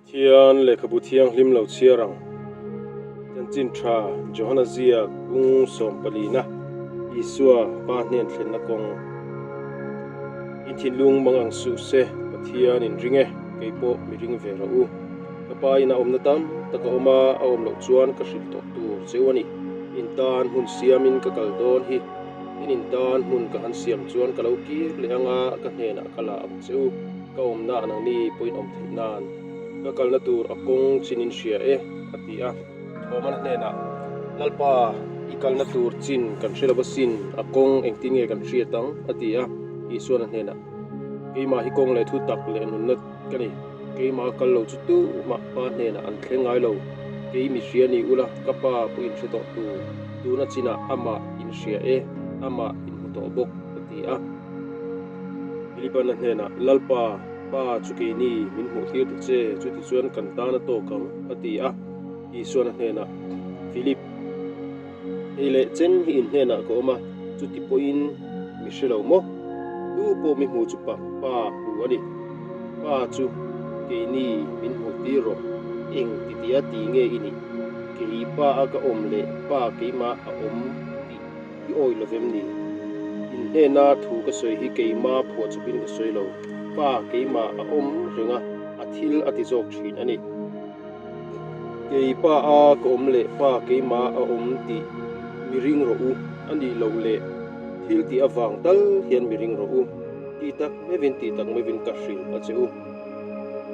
Pathian lehkhabu thianghlim lo chhiar ang. Chanchin tha Johana ziak bung sawmpalina Isua pa hnen thlenna kawng. In thinlung mang ang suh se, Pathian in ring e, kei pawh mi ring ve rawh u. Ka pa in a awmna tam tak a awm a, a awm loh chuan ka hrilh tawh tur cheu a ni. In tan hmun siamin ka kal dawn hi, in in tan hmun ka han siam chuan ka lo kir leh anga ka hnenah ka la ang che u. Ka awmna nangni pawhin awm theih nan ka kalna tur a kawng chin in hria e, a ti a. Thawmana hnenah, Lalpa, i kalna tur chin kan hre lo asin, a kawng engtin nge kan hriat ang? a ti a. Isuan a hnenah, Keimah hi kawng leh thu tak leh nunna ka ni. Keimah a kal lo chu tumah Pa hnenah an thleng ngai lo. Kei mi hria ni ula, ka Pa pawhin hre tawh tur. Tuna chinah amah in hria e, amah in hmu tawh bawk, a ti a. Philipan a hnenah, Lalpa, Pa chu keini min hmuh tir ta che, chutichuan kan tan a tawk ang, a ti a. Isuan a hnenah, Philip, hei leh chen hi in hnenah ka awm a, chuti pawhin mi hre lo maw? Tu pawh mi hmu chu pa, Pa hmu a ni. Pa chu keini min hmuh tir rawh, eng titia ti nge i nih? Kei Pa a ka awm leh Pa keimah a awm tih I awi lo vem ni? In hnena thu ka sawi hi keima phuah chawpin ka sawi lo. Pa keimah a awm reng a, a thil a ti zawk thin a ni. Kei pa a ka awm leh pa keimah a awm tih mi ring rawh u, a nih loh leh thil tih avang tal hian mi ring rawh u. Ti tak meuhin ti tak meuhin ka hrilh a che u.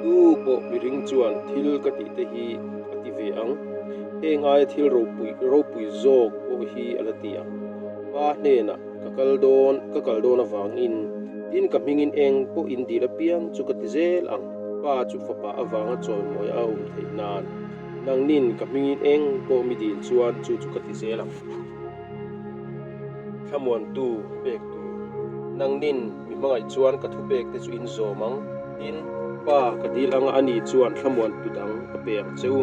Tu pawh mi ring chuan thil ka tih te hi a ti ve ang. Heng aia thil ropui ropui zawk pawh hi a la ti ang. Pa hnenah ka kal dawn ka kal dawn avangin tin ka hmingin eng pawh in dil apiang chu ka ti zel ang. Pa chu fapa avanga chawimawi a awm theih nan nangnin ka hmingin eng pawh mi dil chuan chu chu ka ti zel ang. Thlamuantu pek tur. Nangnin mi hmangaih chuan ka thupek te chu in zawm ang. Tin, Pa ka dil anga ani chuan thlamuantu dang a pe ang che u.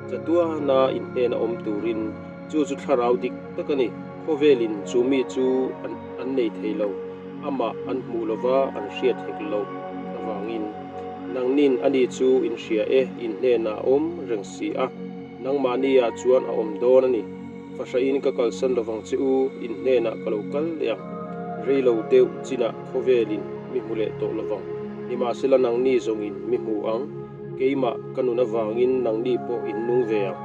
Chatuana in hnena awm turin chu chu thlarau dik tak a ni. Khawvelin chu mi chu an an nei thei lo, amah an hmuh lova an hriat hek lo avangin. Nangnin ani chu in hria e, in hnenah a awm reng si a, nangmahniah chuan a awm dawn a ni. Fahrain ka kalsan lovang che u, in hnenah ka lo kal leh ang. Rei lo deuh chinah khawvelin mi hmu leh tawh lovang. Nimahsela nangni zawngin mi hmu ang, keimah ka nun avangin nangni pawh in nung ve ang.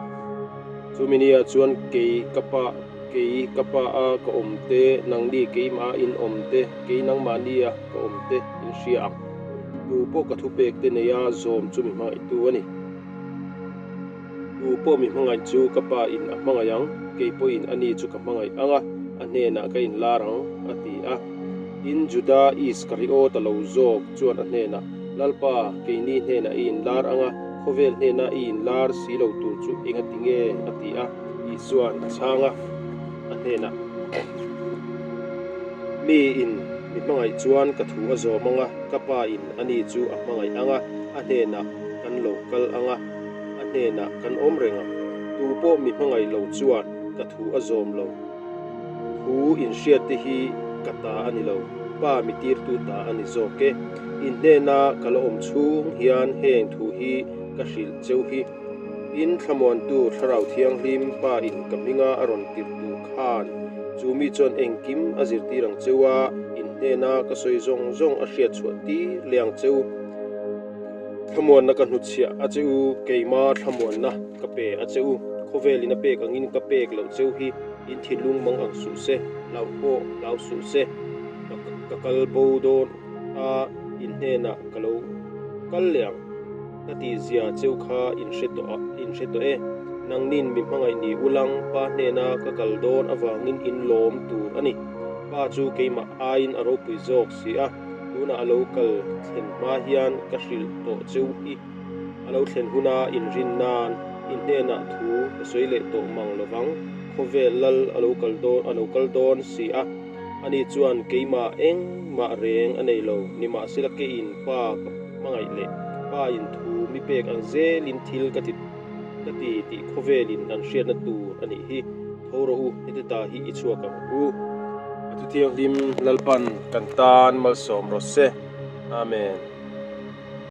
Chumi nia chuan kei ka pa, kei ka pa a ka awm te, nangni keimah a in awm te, kei nangmahnia ka awm te in hria ang. Tu pawh ka thupek te neia zawm chu mi hmangaihtu a ni. Tu pawh mi hmangaih chu ka pa in a hmangaih ang, kei pawhin a ni chu ka hmangaih ang a, a hnenah ka inlar ang, a ti a. Tin, Juda Iskariota lo zawk chuan a hnenah, Lalpa, keini hnenah i inlar ang a, khawvel hnena i inlar si lo tur chu eng a ti nge? a ti a. Isua'n a chhang a, a hnenah, Mi in mi hmangaih chuan ka thu a zawm ang a, ka pa in a ni chu a hmangaih ang a, a hnenah kan lo kal ang a. A hnenah kan awm reng a, tu pawh mi hmangaih lo chuan ka thu a zawm lo. Thu inhriat te hi ka ta a ni lo, Pa mi tirtu ta a ni zawk e. In hnena ka la awm chhung hian heng thu hi ka hrilh cheu hi. Tin, Thlamuantu Thlarau Thianghlim Pa in ka hminga a rawn tirtu khan chu mi chuan engkim a zirtir ang cheu a, in hnena ka sawi zawng zawng a hriat chhuah tir leh ang cheu. Thlamuanna ka hnutchhiah a che u, keima thlamuanna ka pe a che u. Khawvelin a pek angin ka pek loh cheu hi in thinlung mang ang suh se, hlauh pawh hlau suh se. Ka ka kal bo dawn a, in hnenah ka lo kal leh ang. Ka tihzia cheu kha in hre tawh a, in hre tawh e. Nangnin mi hmangaih ni ulang pa hnena ka kal dawn avangin in lawm tur a ni. Pa chu keimah aiin a ropui zawk si a. Tunah a lo kal thlen hma hian ka hrilh tawh cheu hi. A lo thlen huna inrin nan in hnenah thu ka sawi leh tawh mang lovang. Khawvel lal a lo kal dawn a lo kal dawn si a. Ani chuan keimah engmah reng a nei lo. Nimahsela keiin pa ka hmangaih leh pa in thu mi pek ang zelin thil ka ti ka ti tih khawvelin an hriatna tur a nih hi. Tho rawh u, heti ta hi i chhuak ang u. A thu thianghlim Lalpan kan tan malsawm rawh se. Amen.